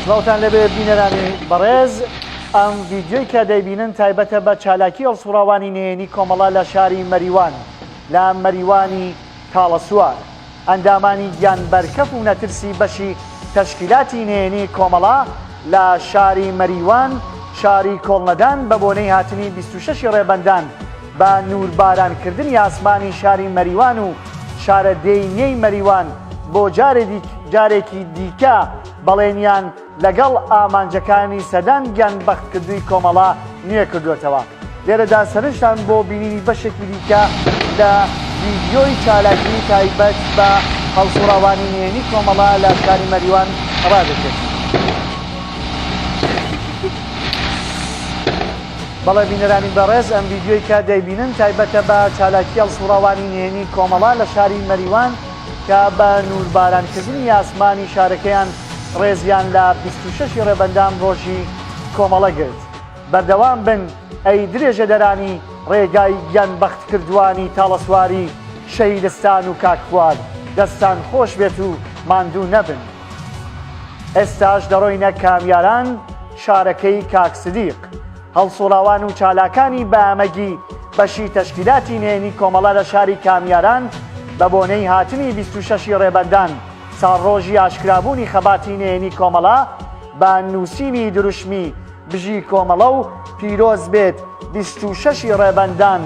سڵاوتان لێبێ بینەرانی بەڕێز ئەم ڤیدیۆی کە دەیبینن تایبەتە بە چالاکی هەڵسوڕاوانی نهێنی کۆمەڵە لە شاری مەریوان لە مەریوانی تاڵەسوار ئەندامانی گیان بەرکەف و نەترسی بەشی تەشکیلاتی نهێنی کۆمەڵە لە شاری مەریوان شاری کۆڵنەدان بە بۆنەی هاتنی 26 ڕێبەندان بە نووربارانکردنی ئاسمانی شاری مەریوان و شارەدێی نوێی مەریوان بۆ جارێکی دیکە بەڵێنیان لەگەڵ ئامانجەکانی سەدان گیانبەختکردووی کۆمەڵە نوێ کردووەتەوە. لێرەدا سەرنجتان بۆ بینینی بەشێکی دیکە لە ڤیدیۆی چالاکیی تایبەت بە هەڵسوڕاوانی نهێنی کۆمەڵە لە شاری مەریوان ڕادەکێشین. بەڵێ بینەرانی بەڕێز ئەم ڤیدیۆی کە دەیبینن تایبەتە بە چالاکی هەڵسوڕاوانی نهێنی کۆمەڵە لە شاری مەریوان کە بە نووربارانکردنی ئاسمانی شارەکەیان ڕێزیان لە 26 ڕێبەندان ڕۆژی کۆمەڵە گرت. بەردەوام بن ئەی درێژەدەرانی ڕێگای گیانبەختکردووانی تاڵەسواری شەهیدستان و کاک فواد دەستان خۆش بێت و ماندوو نەبن. ئێستاش دەڕۆینە کامیاران شارەکەی کاک سدیق. هەڵسوڕاوان و چالاکانی بەئەمەگی بەشی تەشکیلاتی نهێنی کۆمەڵە لە شاری کامیاران بە بۆنەی هاتنی 26 ی ڕێبەندان ساڵڕۆژی ئاشکرابوونی خەباتی نهێنی کۆمەڵە بە نووسینی دروشمی بژی کۆمەڵە و پیرۆز بێت 26 ی ڕێبەندان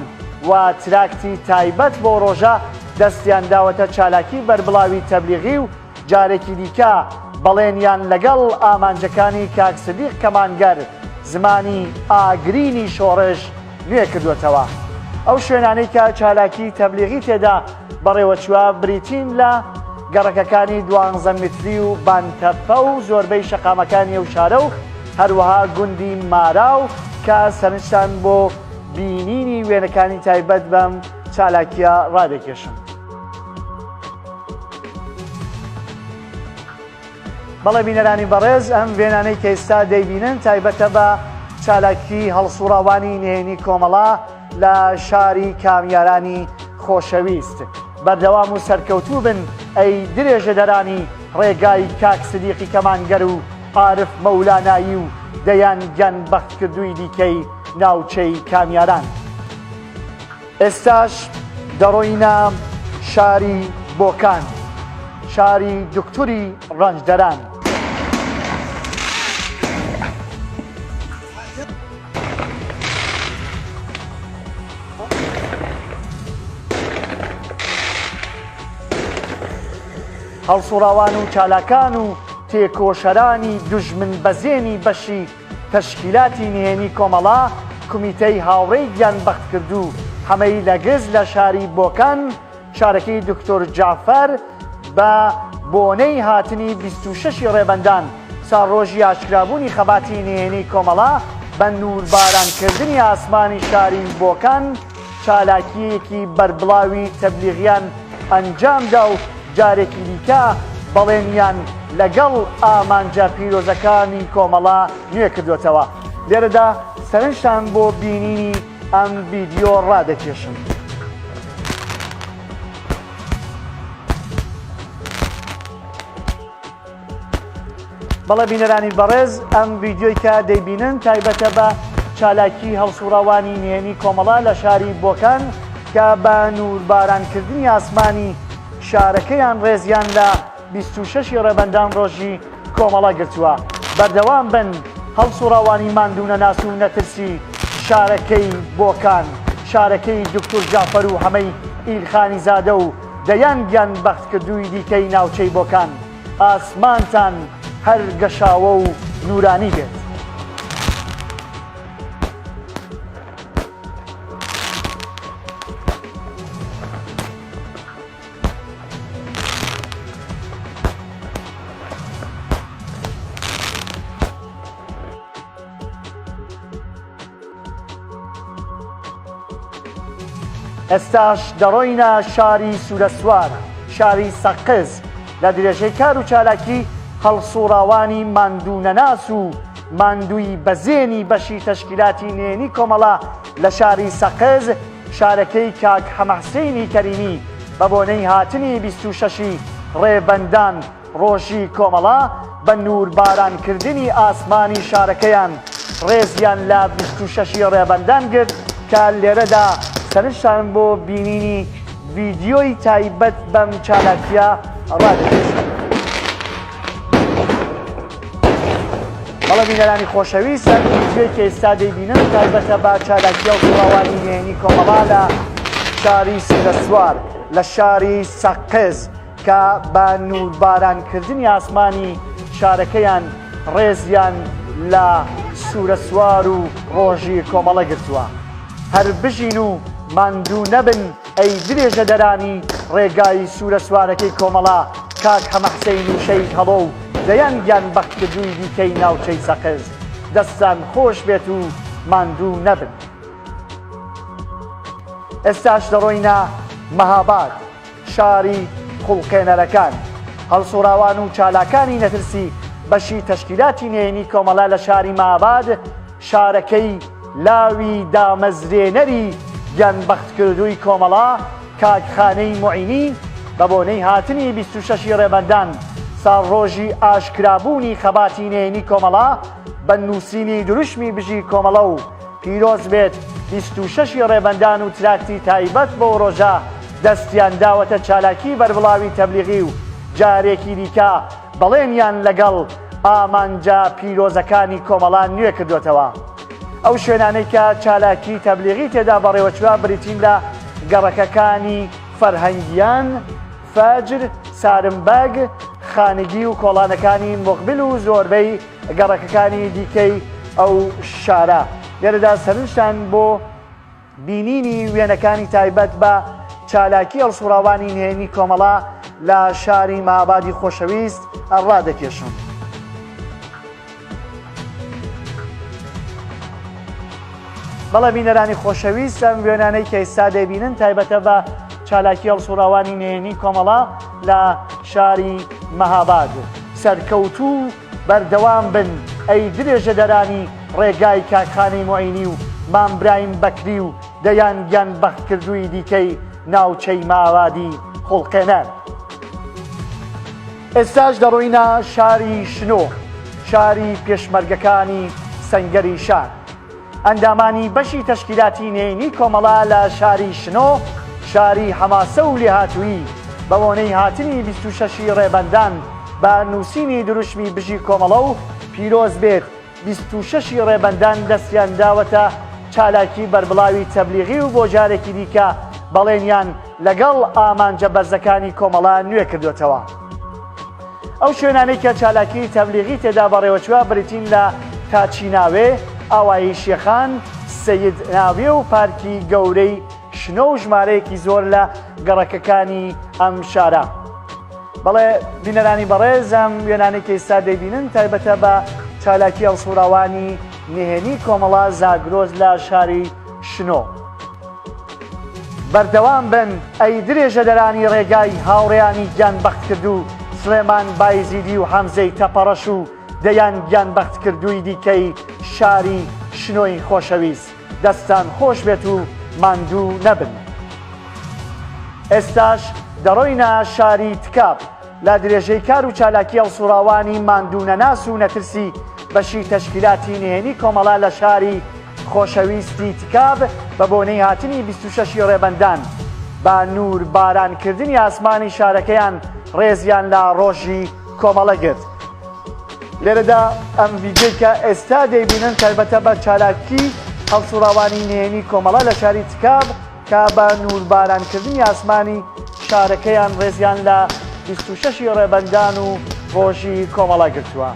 و تراکتی تایبەت بۆ ڕۆژە دەستیان داوەتە چالاکی بەربڵاوی تەبلیغی و جارێکی دیکە بەڵێنیان لەگەڵ ئامانجەکانی کاک سدیق کەمانگەر زمانی ئاگرینی شۆڕش نوێ کردووەتەوە. ئەو شوێنانەی کە چالاکی تەبلیغی تێدا بەڕێوەچووە بریتین لە گەڕەکەکانی دوانزە متری و بانتەپە و زۆربەی شەقامەکانی ئەو شارە و هەروەها گوندی ماراو کە سەرنجتان بۆ بینینی وێنەکانی تایبەت بەم چالاکیە ڕادەکێشم. بەڵێ بینەرانی بەڕێز ئەم وێنانەی کە ئێستا دەیبینن تایبەتە بە چالاکی هەڵسوڕاوانی نهێنی کۆمەڵە لە شاری کامیارانی خۆشەویست بەردەوام و سەرکەوتوو بن ئەی درێژەدەرانی ڕێگای کاک سدیقی کەمانگەر و عارف مەولانایی و دەیان گیان بەختکردووی دیکەی ناوچەی کامیاران. ئێستاش دەڕۆینە شاری بۆکان، شاری دوکتوری ڕەنجدەران. هەڵسوڕاوان و چالاکان و تێکۆشەرانی دوژمن بەزێنی بەشی تەشکیلاتی نهێنی کۆمەڵە، کومیتەی هاوڕێی گیانبەختکردوو حەمەی لەگز لە شاری بۆکان، شارەکەی دکتۆر جەعفەر بە بۆنەی هاتنی 26 ی ڕێبەندان ساڵڕۆژی ئاشکرابوونی خەباتی نهێنی کۆمەڵە بە نووربارانکردنی ئاسمانی شاری بۆکان چالاکییەکی بەربڵاوی تەبلیغیان ئەنجامدا و جارێکی دیکە بەڵێنیان لەگەڵ ئامانجە پیرۆزەکانی کۆمەڵە نوێ کردووەتەوە. لێرەدا سەرنجتان بۆ بینینی ئەم ڤیدیۆ ڕادەکێشم. بەڵێ بینەرانی بەڕێز ئەم ڤیدیۆی کە دەیبینن تایبەتە بە چالاکی هەڵسوڕاوانی نهێنی کۆمەڵە لە شاری بۆکان کە بە نووربارانکردنی ئاسمانی شارەکەیان ڕێزیان لە 26 ڕێبەندان ڕۆژی کۆمەڵە گرتووە بەردەوام بن هەڵسوڕاوانی ماندوونەناس و نەترسی شارەکەی بۆکان شارەکەی دکتور جعفەر و حەمەی ئیلخانی زادە و دەیان گیان بەختکردووی دیکەی ناوچەی بۆکان ئاسمانتان هەر گەشاوە و نورانی بێت. ئێستاش دەڕۆینە شاری سوورەسوار، شاری سەقز، لە درێژەی کار و چالاکی هەڵسوڕاوانی ماندوونەناس و ماندووی بەزێنی بەشی تەشکیلاتی نهێنی کۆمەڵە لە شاری سەقز، شارەکەی کاک حەمەحسینی کەریمی بە بۆنەی هاتنی 26 ی ڕێبەندان ڕۆژی کۆمەڵە. بە نووربارانکردنی ئاسمانی شارەکەیان ڕێزیان لە 26 ی ڕێبەندان گرت کە لێرەدا سەرنجتان بۆ بینینی ڤیدیۆی تایبەت بەم چالاکییە ڕادەکێشین. بەڵێ بینەرانی خۆشەویست ئەم ڤیدیۆی کە ئێستا دەیبینن تایبەتە بە چالاکیە و سوڕاوانی نهێنی کۆمەڵا لە شاری سورەسوار لە شاری سەقز کە بە نووربارانکردنی ئاسمانی شارەکەیان ڕێزیان لە سوورەسوار و ڕۆژی کۆمەڵە گرتووە. هەر بژین و ماندوو نەبن ئەی درێژەدەرانی ڕێگای سوورەسوارەکەی کۆمەڵە کاک حەمەحسەین و شەهید هەڵۆ و دەیان گیانبەختکردووی دیکەی ناوچەی سەقز. دەستتان خۆش بێت و ماندوو نەبن. ئێستاش دەڕۆینە مەهاباد. شاری خوڵقێنەرەکان، هەڵسوڕاوان و چالاکانی نەترسی بەشی تەشکیلاتی نهێنی کۆمەڵە لە شاری ماباد، شارەکەی لاوی دامەزرێنەری گیانبەختکردووی کۆمەڵە کاک خانەی موعینی بە بۆنەی هاتنی 26 ی ڕێبەندان ساڵڕۆژی ئاشکرابوونی خەباتی نهێنی کۆمەڵە بە نووسینی دروشمی بژی کۆمەڵە و پیرۆز بێت 26 ی ڕێبەندان و تراکتی تایبەت بەو ڕۆژە دەستیان داوەتە چالاکی بەربڵاوی تەبلیغی و جارێکی دیکە بەڵێنیان لەگەڵ ئامانجە پیرۆزەکانی کۆمەڵە نوێ کردۆتەوە. ئەو شوێنانەی کە چالاکی تەبلیغی تێدا بەڕێوەچووە بریتین لە گەڕەکەکانی فەرهەنگیان، فەجر، سارم بەگ، خانگی و کۆڵانەکانی موقبل و زۆربەی گەڕەکەکانی دیکەی ئەو شارە. لێرەدا سەرنجتان بۆ بینینی وێنەکانی تایبەت بە چالاکی هەڵسوڕاوانی نهێنی کۆمەڵە لە شاری مەهابادی خۆشەویست ڕادەکێشم. بەڵێ بینەرانی خۆشەویست ئەم وێنانەی کە ئێستا دەیبینن تایبەتە بە چالاکی هەڵسوڕاوانی نهێنی کۆمەڵە لە شاری مەهاباد. سەرکەوتوو بەردەوام بن ئەی درێژەدەرانی ڕێگای کاک خانی موعینی و مام برایم بەکری و دەیان گیان بەختکردووی دیکەی ناوچەی ماوادی خوڵقێنەر. ئێستاش دەڕۆینە شاری شنۆ، شاری پێشمەرگەکانی سەنگەری شار. ئەندامانی بەشی تەشکیلاتی نهێنی کۆمەڵە لە شاری شنۆ، شاری حەماسە و لێهاتوویی، بە بۆنەی هاتنی 26 ی ڕێبەندان بە نووسینی دروشمی بژی کۆمەڵە و پیرۆز بێت 26 ی ڕێبەندان دەستیان داوەتە چالاکی بەربڵاوی تەبلیغی و بۆ جارێکی دیکە بەڵێنیان لەگەڵ ئامانجە بەرزەکانی کۆمەڵە نوێ کردۆتەوە. ئەو شوێنانەی کە چالاکیی تەبلیغی تێدا بەڕێوەچووە بریتین لە تاچیناوێ، ئاوایی شێخان، سەید ناوێ و پارکی گەورەی شنۆ و ژمارەیەکی زۆر لە گەڕەکەکانی ئەم شارە. بەڵێ بینەرانی بەڕێز ئەم وێنانەی کە ئێستا دەیبینن تایبەتە بە چالاکی هەڵسوڕاوانی نهێنی کۆمەڵە زاگرۆس لە شاری شنۆ. بەردەوام بن ئەی درێژەدەرانی ڕێگای هاوڕێیانی گیانبەختکردوو سڵێمان بایزیدی و حەمزەی تەپەڕەش و دەیان گیانبەختکردووی دیکەی شاری شنۆی خۆشەویست دەستتان خۆش بێت و ماندوو نەبن. ئێستاش دەڕۆینە شاری تکاب لە درێژەی کار و چالاکی هەڵسوڕاوانی ماندوونەناس و نەترسی بەشی تەشکیلاتی نهێنی کۆمەڵە لە شاری خۆشەویستی تکاب بە بۆنەی هاتنی 26 ی ڕێبەندان بە نوور باران کردنی ئاسمانی شارەکەیان ڕێزیان لە ڕۆژی کۆمەڵە گرت. لێرەدا ئەم ڤیدیۆی کە ئێستا دەیبینن تایبەتە بە چالاکی هەڵسوڕاوانی نهێنی کۆمەڵە لە شاری تکاب کە بە نوورباران کردنی ئاسمانی شارەکەیان ڕێزیان لە 26 ی ڕێبەندان و ڕۆژی کۆمەڵە گرتووە.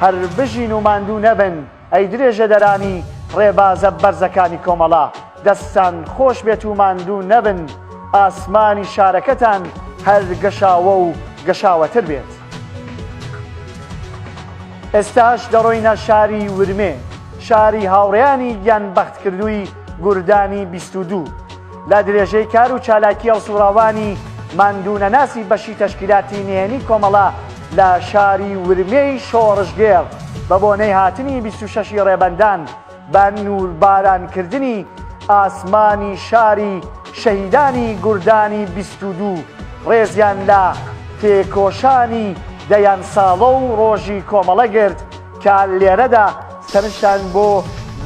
هەر بژین و ماندوو نەبن. ئەی درێژەدەرانی ڕێبازە بەرزەکانی کۆمەڵە، دەستتان خۆش بێت و ماندوو نەبن، ئاسمانی شارەکەتان هەر گەشاوە و گەشاوەتر بێت. ئێستاش دەڕۆینە شاری ورمێ، شاری هاوڕێیانی گیانبەختکردووی گوردانی 22. لە درێژەی کار و چالاکی هەڵسوڕاوانی ماندوونەناسی بەشی تەشکیلاتی نهێنی کۆمەڵە لە شاری ورمێی شۆڕشگێڕ بە بۆنەی هاتنی 26 ی ڕێبەندان بە نووربارانکردنی ئاسمانی شاری شەهیدانی گوردانی 22 ڕێزیان لە تێکۆشانی دەیان ساڵە و ڕۆژی کۆمەڵە گرت کە لێرەدا سەرنجتان بۆ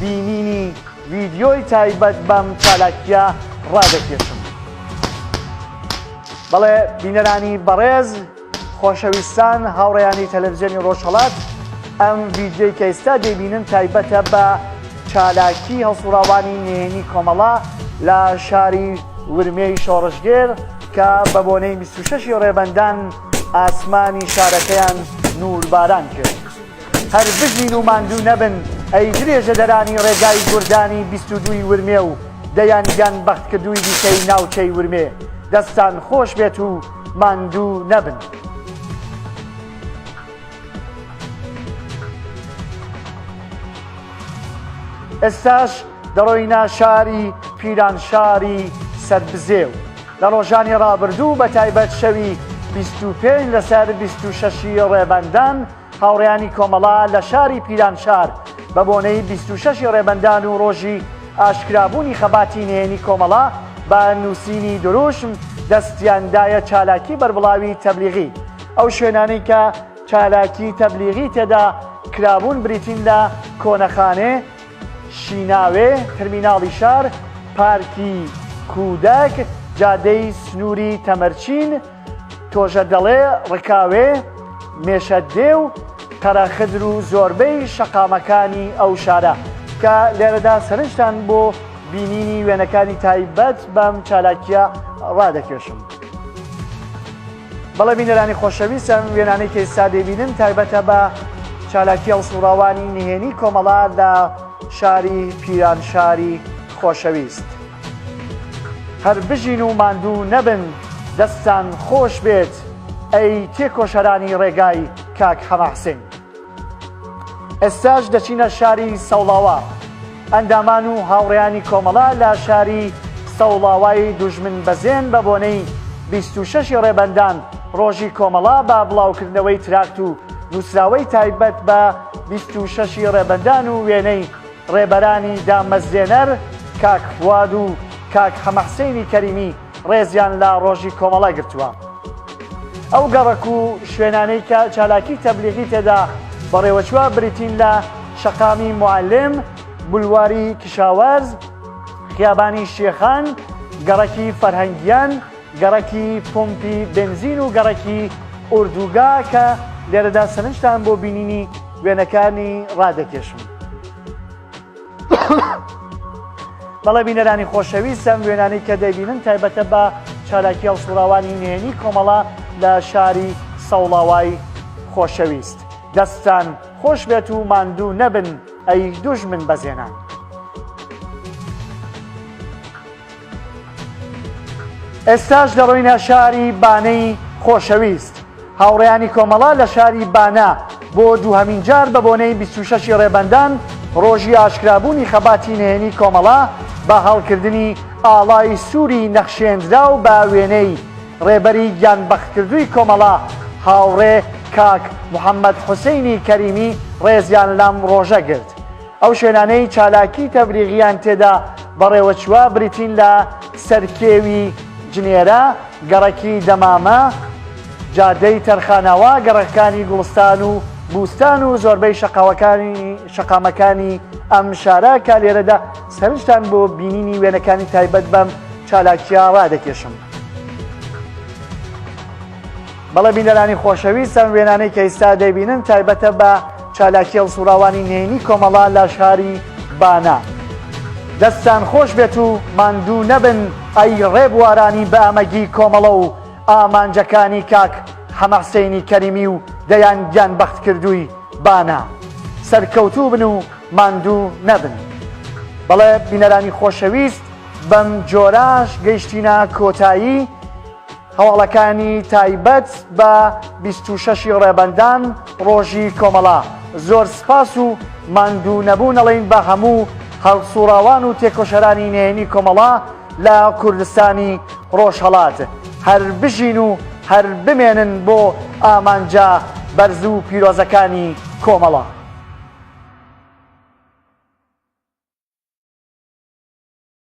بینینی ڤیدیۆی تایبەت بەم چالاکییە ڕادەکێشم. بەڵێ بینەرانی بەڕێز، خۆشەویستان، هاوڕێیانی تەلەڤزیۆنی ڕۆژهەڵات، ئەم ڤیدیۆی کە ئێستا دەیبینن تایبەتە بە چالاکی هەڵسوڕاوانی نهێنی کۆمەڵە لە شاری ورمێی شۆڕشگێر کە بە بۆنەی 26 ڕێبەندان ئاسمانی شارەکەیان نوورباران کرد. هەر بژین و ماندوو نەبن ئەی درێژەدەرانی ڕێگای گوردانی 22 ی ورمێ و دەیان گیان بەختکردووی دیکەی ناوچەی ورمێ. دەستان خۆش بێت و ماندوو نەبن. ئێستاش دەڕۆینە شاری پیرانشاری سەربزێو. لە ڕۆژانی ڕابردوو بە تایبەت شەوی 25 لەسەر 26 ی ڕێبەندان هاوڕێیانی کۆمەڵە لە شاری پیرانشار بە بۆنەی 26 ی ڕێبەندان و ڕۆژی ئاشکرابوونی خەباتی نهێنی کۆمەڵە بە نووسینی دروشم دەستیان دایە چالاکی بەربڵاوی تەبلیغی. ئەو شوێنانەی کە چالاکی تەبلیغی تێدا کرابوون بریتین لە کۆنەخانێ، شیناوێ، ترمیناڵی شار، پارکی کودەک، جادەی سنووری تەمەرچین، تۆژەدەڵێ، ڕکاوێ، مێشەدێ و قەرەخدر و زۆربەی شەقامەکانی ئەو شارە کە لێرەدا سەرنجتان بۆ بینینی وێنەکانی تایبەت بەم چالاکییە ڕادەکێشم. بەڵێ بینەرانی خۆشەویست ئەم وێنانەی کە ئێستا دەیبینن تایبەتە بە چالاکی هەڵسوڕاوانی نهێنی کۆمەڵە لە شاری پیرانشاری خۆشەویست. هەر بژین و ماندوو نەبن دەستان خۆش بێت ئەی تێکۆشەرانی ڕێگای کاک حەمە حسین. ئێستاش دەچینە شاری سەوڵاوا. ئەندامان و هاوڕێیانی کۆمەڵە لە شاری سەوڵاوای دوژمن بەزێن بە بۆنەی 26 ی ڕێبەندان ڕۆژی کۆمەڵە بە بڵاوکردنەوەی تراکت و نووسراوەی تایبەت بە 26 ی ڕێبەندان و وێنەی ڕێبەرانی دامەزرێنەر کاک فواد و کاک حەمەحسێنی کەریمی ڕێزیان لە ڕۆژی کۆمەڵە گرتووە. ئەو گەڕەک و شوێنانەی کە چالاکی تەبلیغی تێدا بەڕێوەچووە بریتین لە شەقامی موعەلم، بولواری کشاوەرز، خیابانی شێخان، گەڕەکی فەرهەنگیان، گەڕەکی پۆمپی بنزین و گەڕەکی ئوردوگا کە لێرەدا سەرنجتان بۆ بینینی وێنەکانی ڕادەکێشم. بەڵێ بینەرانی خۆشەویست ئەم وێنانەی کە دەیبینن تایبەتە بە چالاکی هەڵسوڕاوانی نهێنی کۆمەڵە لە شاری سەوڵاوای خۆشەویست دەستان خۆش بێت و ماندوو نەبن ئەی دوژمن بەزێنان. ئێستاش دەڕۆینە شاری بانەی خۆشەویست. هاوڕێیانی کۆمەڵە لە شاری بانە بۆ دووهەمین جار بە بۆنەی 26 ی ڕێبەندان ڕۆژی ئاشکرابوونی خەباتی نهێنی کۆمەڵە بە هەڵکردنی ئاڵای سووری نەخشێندراو بە وێنەی ڕێبەری گیانبەختکردووی کۆمەڵە هاوڕێ کاک محەممەد حوسەینی کەریمی ڕێزیان لەم ڕۆژە گرت. ئەو شوێنانەی چالاکی تەبلیغییان تێدا بەڕێوەچووە بریتین لە سەرکێوی جنێرە، گەڕەکی دەمامە، جادەی تەرخاناوا، گەڕەکەکانی گوڵستان و بوستان و زۆربەی شەقامەکانی ئەم شارە کە لێرەدا سەرنجتان بۆ بینینی وێنەکانی تایبەت بەم چالاکییە ڕادەکێشم. بەڵێ بینەرانی خۆشەویست ئەم وێنانەی کە ئیستا دەیبینن تایبەتە بە چالاکی هەڵسوڕاوانی نهێنی کۆمەڵە لە شاری بانە. دەستتان خۆش بێت و ماندوو نەبن ئەی ڕێبوارانی بە ئەمەگی کۆمەڵە و ئامانجەکانی کاک حەمە حسەینی کەریمی و دەیان گیانبەختکردووی بانە. سەرکەوتوو بن و ماندوو نەبن. بەڵێ بینەرانی خۆشەویست بەم جۆرەش گەیشتینە کۆتایی هەواڵەکانی تایبەت بە 26 ی ڕێبەندان ڕۆژی کۆمەڵە زۆر سپاس و ماندوو نەبوون ئەڵێین بە هەموو هەڵسوڕاوان و تێکۆشەرانی نهێنی کۆمەڵە لە کوردستانی ڕۆژهەڵات هەر بژین و هەر بمێنن بۆ ئامانجە بەرز و پیرۆزەکانی کۆمەڵە.